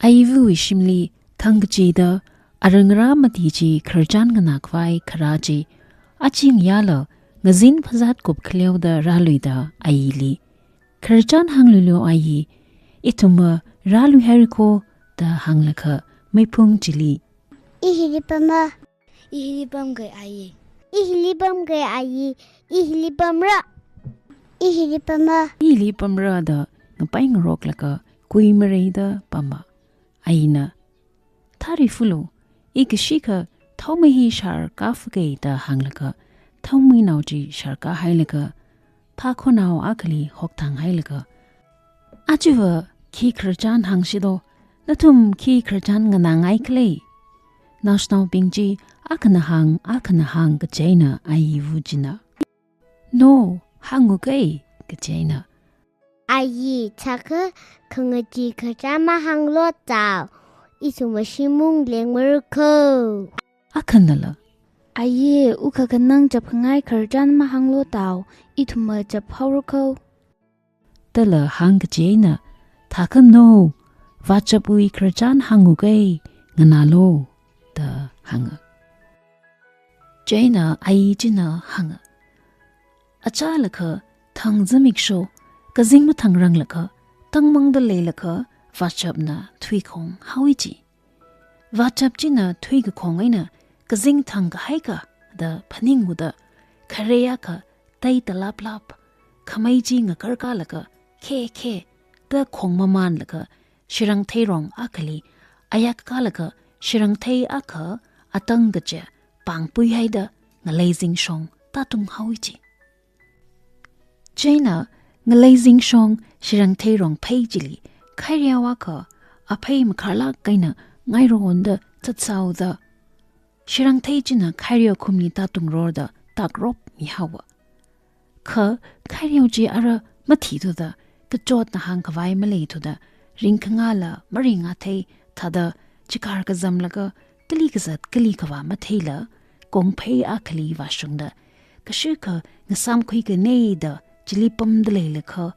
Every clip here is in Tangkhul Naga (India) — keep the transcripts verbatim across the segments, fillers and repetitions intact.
Aiwui shimli thang kachida arangra mati chi khararchan nganākhavai kharā chi, aching yāla ngazin phazat kup khaleoda rāluida aili, "Khararchan hāngluilu ayi, ithumva rāluihaira kho," da hānglakha meiphung chili, "I hili pama." "I hili pamga ayi. I hili pamga ayi. I hili pamra. I hili pama. I hili pamra," da ngapai ngaroklaga kuimareida pama. Ayina, "Thari fulu, i kashikha thaomei hi shārkā fuge," da hānglaga thaomeinao chi shārkā hailaga phākhonao akhali hokthang hailaga, "Ajava khi khararchan hāngshi do, nathum khi khararchan nganāngai khala?" Naoshinaobing chi akhana hāng, akhana hāng kaji eina ayiwui china, "No, hānguge," kaji eina, "Ayi, thākha khangachee khararchan mahānglu tao, ithumva shimung lengmara kho." Akhanala, "Ayi, wukha khanang chapkhangai khararchan mahānglu tao, ithumva chaphaora kho," dala hāng kaji eina, "Thākha no, vāchapwui khararchan hānguge, nganālu," da hānga. Chieina ayi china hānga, "Achālakha thang zimiksho, kazing mathangranglakha, tangmangda leilakha, vāchapna thuikhong haowa ji. Vāchap china thuikakhong eina kazing thangkahai ka da phaninguda, khare akha tei talaplap, khamei chi ngakarkālaga, khe khe da khong mamanlaga, shirangtheirong akhali ayākkālaga, shirangthei akha atang kaja pāngpuihaida ngalei zingshong tātung haowa ji." Chieina ngalei zingshong shirangtheirong phei chili khaireo akha aphei makharlāk eina ngaironda zatsāhaoda, shirangthei china khaireo khumli tātungrorda takrop mihaowa. Kha khaireo chi ara mathithuda, kachotna hāngkhavai maleithuda, ringkhangala maringathei thāda, chikar kazamlaga kali kazat kali khavā matheila, kongphei akhali vāshungda, kashikha ngasāmkhui kane da chili pamda leilakha,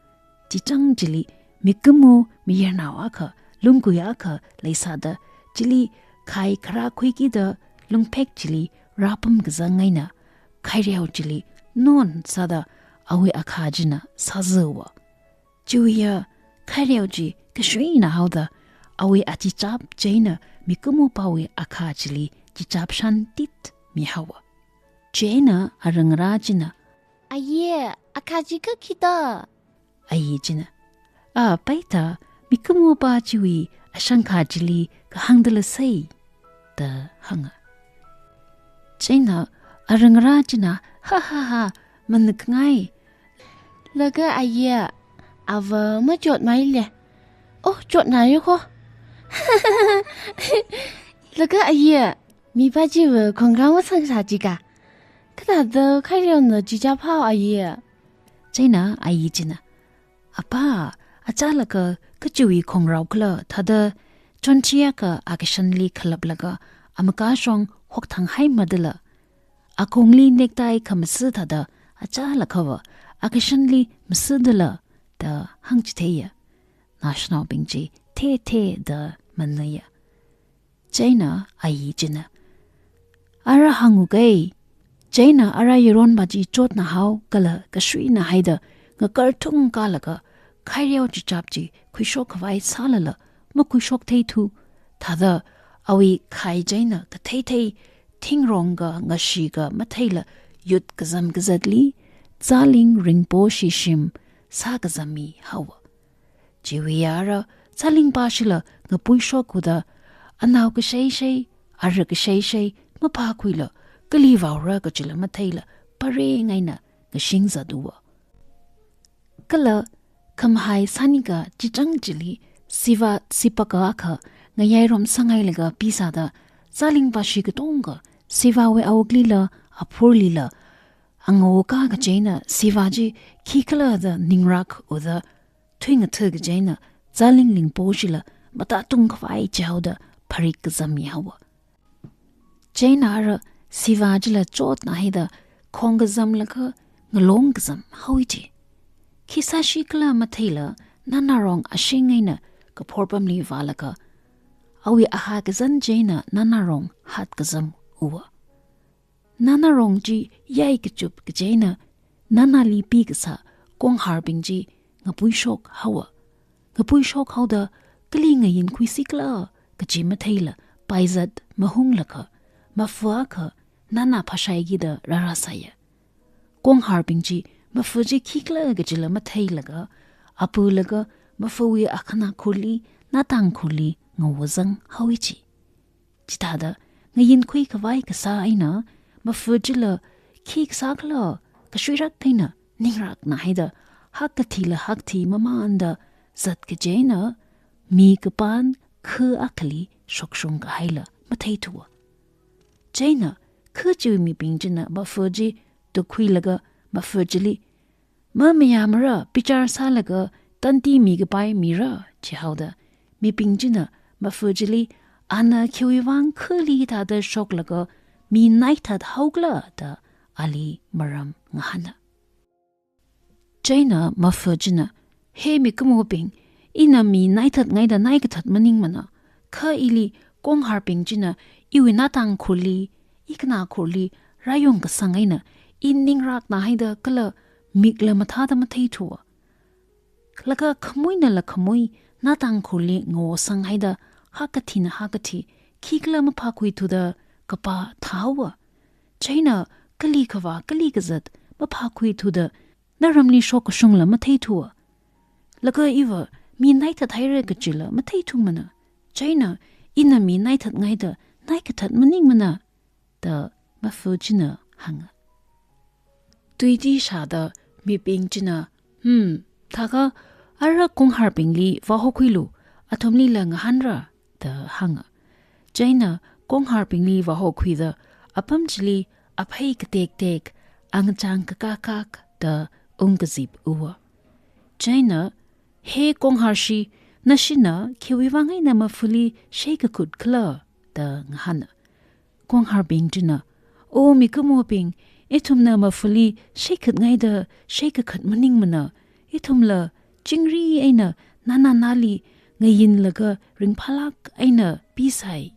chichang chili mikumo mayarnao akha, lunggui akha leisāda, chili khai kharākhuikida lungphek chili rāpam kazang eina, khaireo chili non sāda awui akhā china sāzāhaowa. Chiwuiya khaireo chi kashuina haoda, awui achichap chieina mikumopāwui akhā chili chichap shantit mihaowa. Chieina arangra china, "Ayi, akhā chi kha khi ta?" Ayi china, "A, peita, mikumopā chiwui ashangkha chili kahāngda lāsei," da hānga. Chieina arangra china, "Ha ha ha, manakngai. Laga ayi, ava machotmei le. Oh, chotna yo kho. Laga ayi, mipā chiva khongrao masangsa jika. Kathāda khaireona chichap hao ayi?" Chieina ayi china, "Apā, achālakha kachiwui khongrao khala thāda chonchi akha akashanli khalaplaga amakashong hokthang haimada la, akongli necktie khamasā thāda achālakhava akashanli masāda la," da hāngchitheiya. Naoshinaobing chi the the da manāya. Chieina ayi china, "Ara hānguge." Chieina ara yaronva chi chotna hao kala kashuina haida ngakarthung kālaga, khaireo chichap chi khuishokkhavai sālala makhuishoktheithu thāda, awui khai chieina katheithei thingrongka ngashiga matheila yut kazam kazatli, Zaling Rinpoche shim sākazammi haowa. Chiwuiya ara Zalingpashila ngapuishokhuda, anao kasheishei, ara kasheishei maphākhuila kali vaora kachila matheila pareng eina ngashing zathaowa. Kala khamahai sanika chichang chili Siva sipaka akha ngayairom sanghailaga pisāda, Zalingpashi katonga Sivawui awuklila aphurlila angokā kaji eina Siva chi khikhala da ningrak uda, thuingatha kaji eina Zaling Rinpochela matātungkhavai chaoda pharik kazammi haowa. Chieina ara Siva chila chotna haida khong kazamlaga ngalong kazam haowa ji. Khi sāshikhala matheila nanarong ashing eina kaphor pamli vālaga, awui aha kazan chieina Nanarong hatkazam uwa. Nanarong chi yai kachup kaji eina Nanali pikasā Kongharbing chi ngapuishok haowa. Ngapuishok haoda kali ngayinkhuisi khala kaji matheila paizat mahunglaga mafa akha Nana phashaikida rārāsāya. Kongharbing chi mafa chi khikhala kajila matheilaga, apulaga mafawui akhana khurli, natang khurli ngawozang haowa chi. Chithāda ngayinkhui khavai kasā eina mafa chila khi kasā khala kashuirak eina ningrakna haida hakkathila hakthi mamanda zat kaji eina mi kapān kha akhali shokshung kahaila matheithuwa. Chieina kha chiwui mibing china mafa chi tukhuilaga mafa chili, "Mamayāmara, bichar sālaga tandi mikapai mira," jihaoda mibing china mafa chili, "Ana khiwuivang khali thāda shoklaga mi naithat haokhala?" da ali maram ngahāna. Chieina mafa china, "He mikumobing, ina mi naithatngaida naikathat maningmana, kha ili Kongharbing china iwui natang khurli, ikhana khurli rāyong kasang eina, i ningrakna haida kala mikla mathāda matheithuwa. Laga khamuinala khamui natang khurli ngawosang haida hakkathina hakkathi khikhala maphākhuithuda kapā thāhaowa. Chieina kali khavā kali kazat maphākhuithuda naramli shokkashungla matheithuwa. Laga iva mi naithat haira kajila matheithumana. Chieina ina mi naithatngaida naikathat maningmana," da mafa china hānga. Tuiti shāda mibing china, "Hmm, thākha ara Kongharbingli vāhokhuilu, athumlila ngahānra," da hānga. Chieina Kongharbingli vāhokhuida apam chili aphei katektek, angachang kakakak da ungkazip uwa. Chieina, "He Kongharshi, nashina khiwuivang eina mafali sheikakhut khala?" da ngahāna. Kongharbing china, "O mikumobing, ithumna mafali sheikhatngaida sheikakhat maningmana, ithumla chingri eina Nana nali ngayinlaga ringphālāk eina pisai.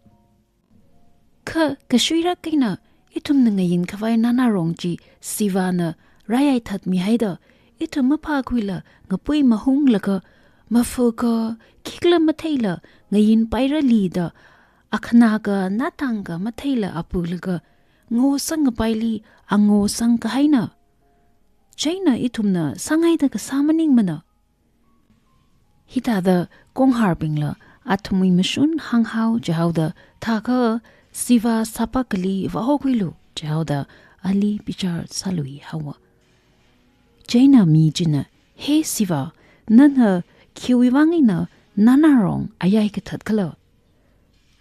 Kha kashuirak eina ithumna ngayin khavai Nanarong chi Sivana rāyaithatmi haida, ithum maphākhuila ngapui mahunglaga, mafa kha khikhala matheila ngayin pairali da, akhana kha natang kha matheila apulaga, ngawosang kapaili angawosang kahaina. Chieina ithumna sāngaida kasā maningmana." Hithāda Kongharbingla athumwui mashun hānghao jihaoda, "Thākha Siva sāpakali vāhokhuilu," jihaoda ali bichar sālui haowa. Chieina mi china, "He Siva, nana khiwuivang eina Nanarong ayai kathat khala?"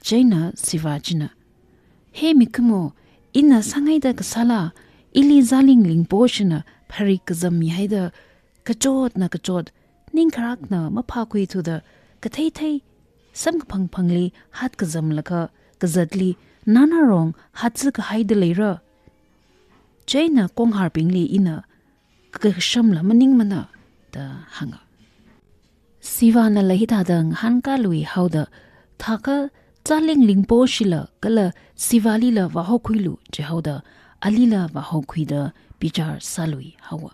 Chieina Siva china, "He mikumo, ina sāngaida kasāla, ili Zaling Lingposhina pharik kazammi haida, kachotna kachot, ningkharakna maphākhuithuda, katheithei samkaphangphangli hatkazamlaga, kazatli Nanarong hatsi kahaida leira. Chieina Kongharbingli ina kakashamla maningmana," da hānga. Sivanala hithāda ngahānkālui haoda, "Thākha Zaling Lingposhila kala Sivalila vāhokhuilu," jihaoda, alila vāhokhuida bichar sālui haowa.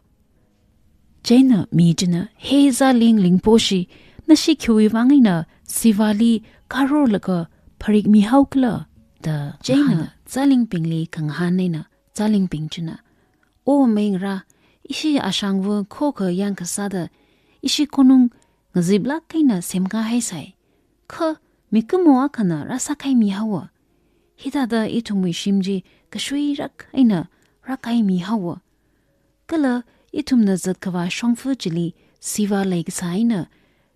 Chieina mi china, "He Zaling Lingposhi, nashi khiwuivang eina Sivali karorlaga pharikmi haokhala?" da chieina hānga. Zalingbingli khangahān eina Zalingbing china, "O maingarā, ishi ashangva khokha yangkasāda, ishi konung ngaziplāk eina semkā haisai. Kha mikumo akhana rāsākaimi haowa. Hithāda ithumwui shim chi kashuirak eina rākaimi haowa. Kala ithumna zatkhavā shongfa chili Siva leikasā eina,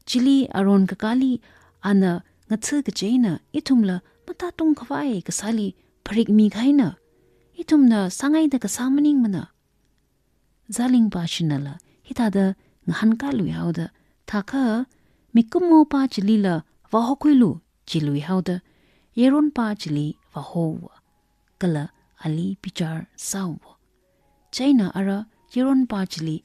chili aron kakāli ana ngatha kaji eina ithumla matātung khavai kasāli pharikmi kahaina. Ithumna sāngaida kasā maningmana." Zaling pāshinala hithāda ngahānkālui haoda, "Thākha mikumo pā chilila vāhokhuilu," jilui haoda, yaron pā chili vāhowa. Kala ali bichar sāwa. Chieina ara yaron pā chili,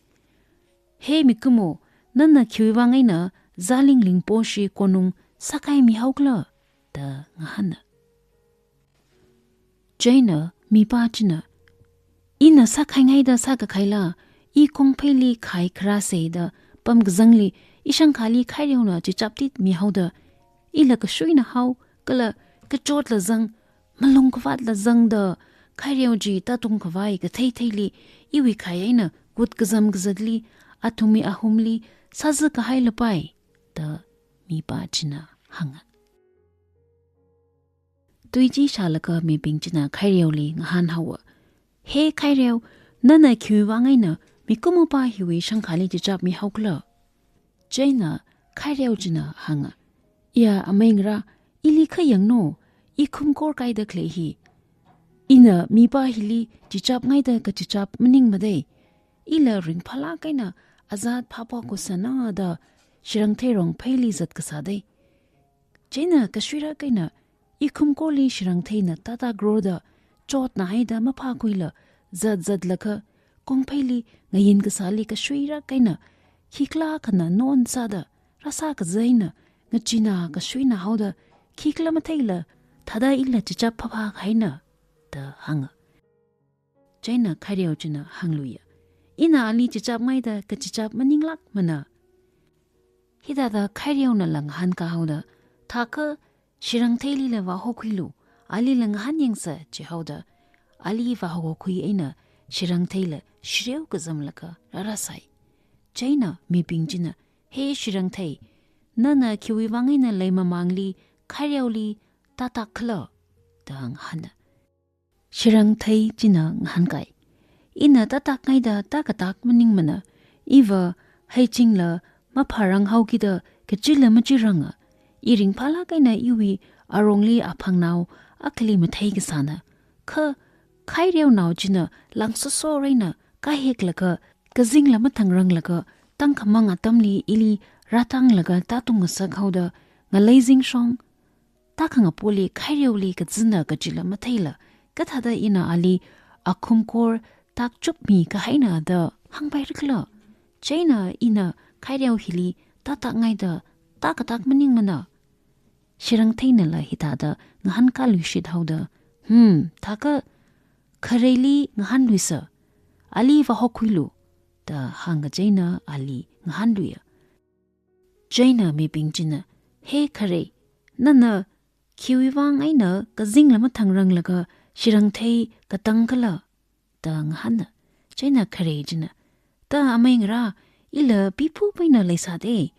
"He mikumo, nana khiwuivang eina Zaling Lingposhi konung sākaimi haokhala?" da ngahāna. Chieina mipā china, "Ina sākhaingaida sākakhaila, i kongpheili khai kharā seida pamkazangli, ishangkhali khaireona chichap tit mihaoda, ila kashuina hao, kala kachotla zang, malung khavātla zangda, khaireo chi tātung khavai kathei theili, iwui khai eina kut kazam kazatli, athumwui ahumli sāzakahai lapai," da mipā china hānga. Tui chi shālaga mibing china khaireoli ngahānhaowa, "He khaireo, nana khiwui vang eina mikumo pā hiwui shangkhali chichap mihaokhala?" Chieina khaireo china hānga, "Ya amei ngarā, ili kha yangno, i khumkor kaida khalei hi. Ina mipā hili chichapngaida kachichap maningmadei. Ila ringphālāk eina azat phāpā khuisāna da shirangthei rongpheili zatkasādei. Chieina kashuirak eina i khumkorli shirangtheina tātākrorda, chotna haida maphākhuila zat zatlaga, kongpheili ngayin kasāli kashuirak eina khikhalā khana non sāda, rāsā kazaina, ngachina kashuina haoda, khikhala matheila thāda ila chichap phāphā kahaina," da hānga. Chieina khaireo china hāngluiya, "Ina ali chichapngaida kachichap maninglākmana." Hithāda khaireonala ngahānkā haoda, "Thākha shirangtheilila vāhokhuilu, alila ngahānyangsa," jihaoda, ali vāhokhui eina shirangtheila shareo kazamlaga rārāsai. Chieina mibing china, "He shirangthei, nana khiwui vang eina leimamāngli khaireoli tātākkhala?" da ngahāna. Shirangthei china ngahānkai, "Ina tātākngaida tākatak maningmana, iva heichingla maphāranghaokida kachila machiranga, i ringphālāk eina iwui arongli aphangnao akhali mathei kasāna. Kha khaireonao china langsosor eina kaheklaga, kazingla mathangranglaga, tangkhamang atamli ili rātanglaga tātung ngasak haoda, ngalei zingshong tākhangapoli khaireoli kazina kachila matheila, kathāda ina ali akhumkor tākchupmi kahaina da hāngpairakhala? Chieina ina khaireo hili tātākngaida tākatak maningmana." Shirangtheinala hithāda ngahānkāluishit haoda, "Hmm, thākha khareili ngahānluisa, ali vāhokhuilu," da hāngkaji eina ali ngahānluiya. Chieina mibing china, "He khare, nana khiwui vang eina kazingla mathangranglaga shirangthei katangkhala?" da ngahāna. Chieina khare china, "Ta amei ngarā, ila piphup eina leisāde.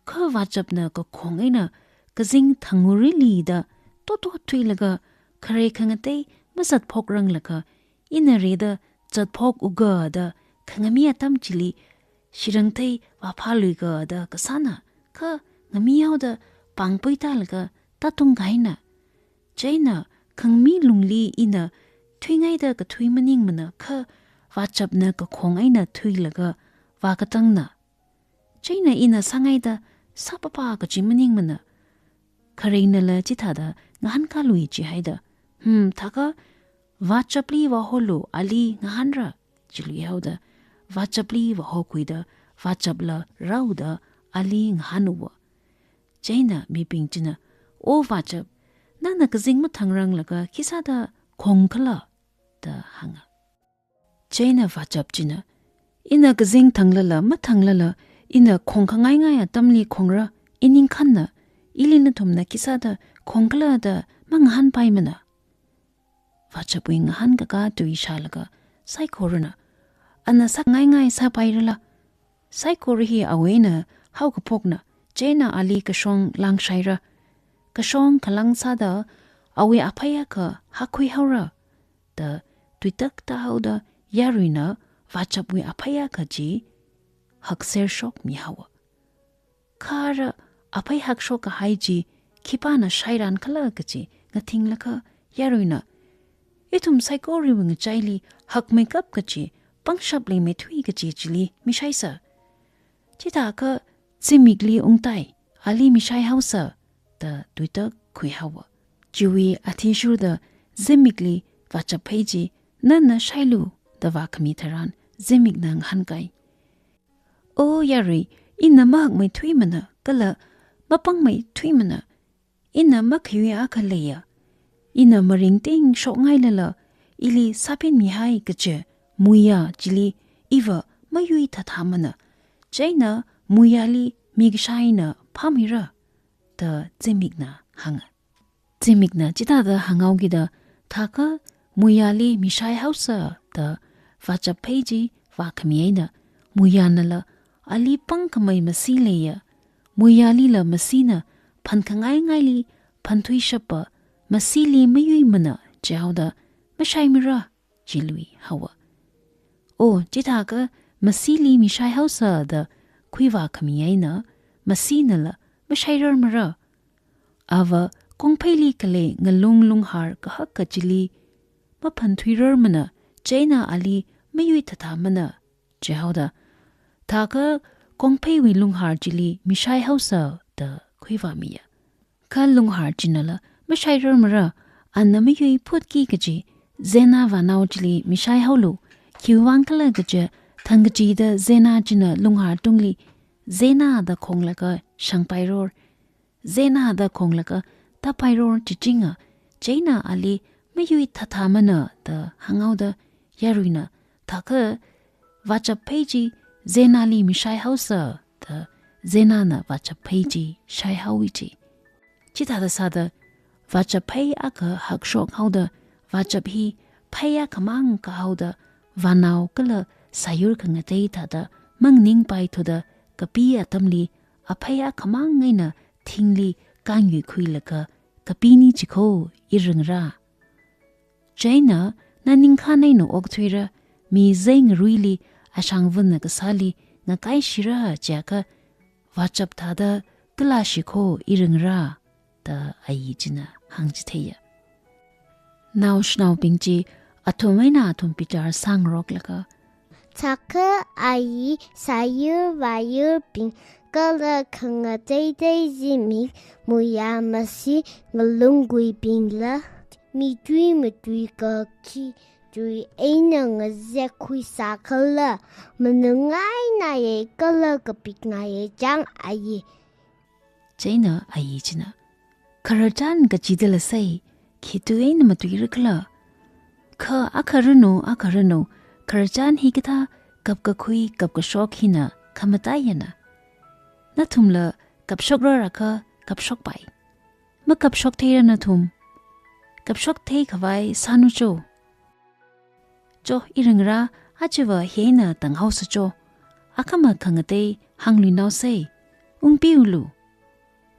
Kha vāchapna kakhong eina kazing thangurilida totot thuilaga, khare khangatei mazatphokranglaga, ina rida zatphok uga da khangami atam chili shirangthei vāphāluiga da kasāna, kha ngami haoda pāngpui tālaga tātung kahaina. Chieina khangami lungli ina thuingaida kathui maningmana, kha vāchapna kakhong eina thuilaga vākatangna. Chieina ina sāngaida sāpapa kaji maningmana." Khareinala chithāda ngahānkālui jihaida, "Hmm, thākha vāchapli vāholu, ali ngahānra," jilui haoda, vāchapli vāhokhuida, vāchapla rāuda ali ngahānuwa. Chieina mibing china, "O vāchap, nana kazing mathangranglaga khisāda khongkhala?" da hānga. Chieina vāchap china, "Ina kazing thanglala mathanglala, ina khongkhangaingai atamli khongra, i ningkhānna, ili nathumna khisāda khongkhala da mangahānpaimana." Vāchapwui ngahānkakā tui shālaga saikorana, "Ana sāngaingai sāpairala? Saikora hi awui eina haokaphokna, chieina ali kashong lāngshaira. Kashong khalang sāda awui aphei akha hakkhui haora," da tuitak tāhaoda yaruina vāchapwui aphei akha chi haksershokmi haowa. Kha ara aphei hakshok kahai chi khipāna shairan khala kaji ngathinglaga yaruina, "Ithum saikorawui ngachaili hakmeikap kaji, pangshap leimeithui kaji chili mishaisa. Chithākha zimikli ungtai, ali mishai haosa," da tuitak khui haowa. Chiwui athishurda zimikli vāchap phei chi, "Nana shailu," da vākhami tharan zimikna ngahānkai, "O yarui, ina mahakmeithuimana, kala mapangmeithuimana. ina makhayui akha leiya. Ina maringting shokngailala, ili sāpinmihai kaje muiya chili iva mayui thathamana. Chieina muiyali mikashā eina phāmira, da zimikna hānga. Zimikna chithāda hānghaokida, thākha muiyali mishai haosa da vāchap phei chi vākhami eina, muiyanala ali pangkhamei masi leiya. Muiyalila masina phankhangaingaili phanthuishapa, masili mayuimana jihaoda, mashaimira, jilui haowa. O, chithākha masili mishai haosa da khuivākhami eina, masinala mashairarmara. Ava kongpheili khalei ngalung lunghar kahaka chili maphanthurarmana, chieina ali mayui thathamana jihaoda, thākha kongpheiwui lunghar chili mishai haosa da khuivāmiya. Kha lunghar chinala mashairarmara, ana mayui phutki kaji, zena vānao chili mishai haolu. Khiwuivang khala kaje, thangkachida zena china lunghar tungli zena da khonglaga shangpairor, zena da khonglaga tāpairor chichinga, chieina ali mayui thathamana da hānghaoda, yaruina thākha vāchap phei chi zenali mishai haosa da zenana vāchap phei chi shaihaowi ji. Chithāda sāda vāchap phei akha hakshok haoda, vāchap hi phei akhamang kahaoda, vānao kala sāyur khangatei thāda mangningpaithuda, kapi atamli aphei akhamang eina thingli kānyui khuilaga kapini jikho, iringra. Chieina na ningkhān eina okthuira, mi zeingaruili ashangvana kasāli ngakaishira jiakha, vāchap thāda kalāshikho, iringra, da ayi china hāngchitheiya. Naoshinaobing chi athum eina athum bichar sāngaroklaga, thākha ayi sāyur vāyurbing kala khangateitei zimik, muiya masi ngalungguibingla mitui matui kakhi tui eina ngazek khuisā khala, manungngainaiye kala kapikngaiye chang ayi. Chieina ayi china, khararchan kachidala sei, khitui eina matuira khala? Kha akha ranu, akha ranu, khararchan hikathā kapkakhui kapkashok hina khamataiyana. Nathumla kapshokrar akha kapshokpai. Makapshok theira nathum. Kapshok theikhavai sānu cho. Cho, iringra, ajava hieina tanghaosa cho. Akhama khangatei hāngluinaosei. Ungpiulu.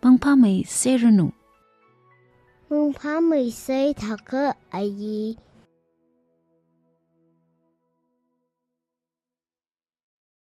Mangphāmei seranu. Mangphāmei sei, thākha ayi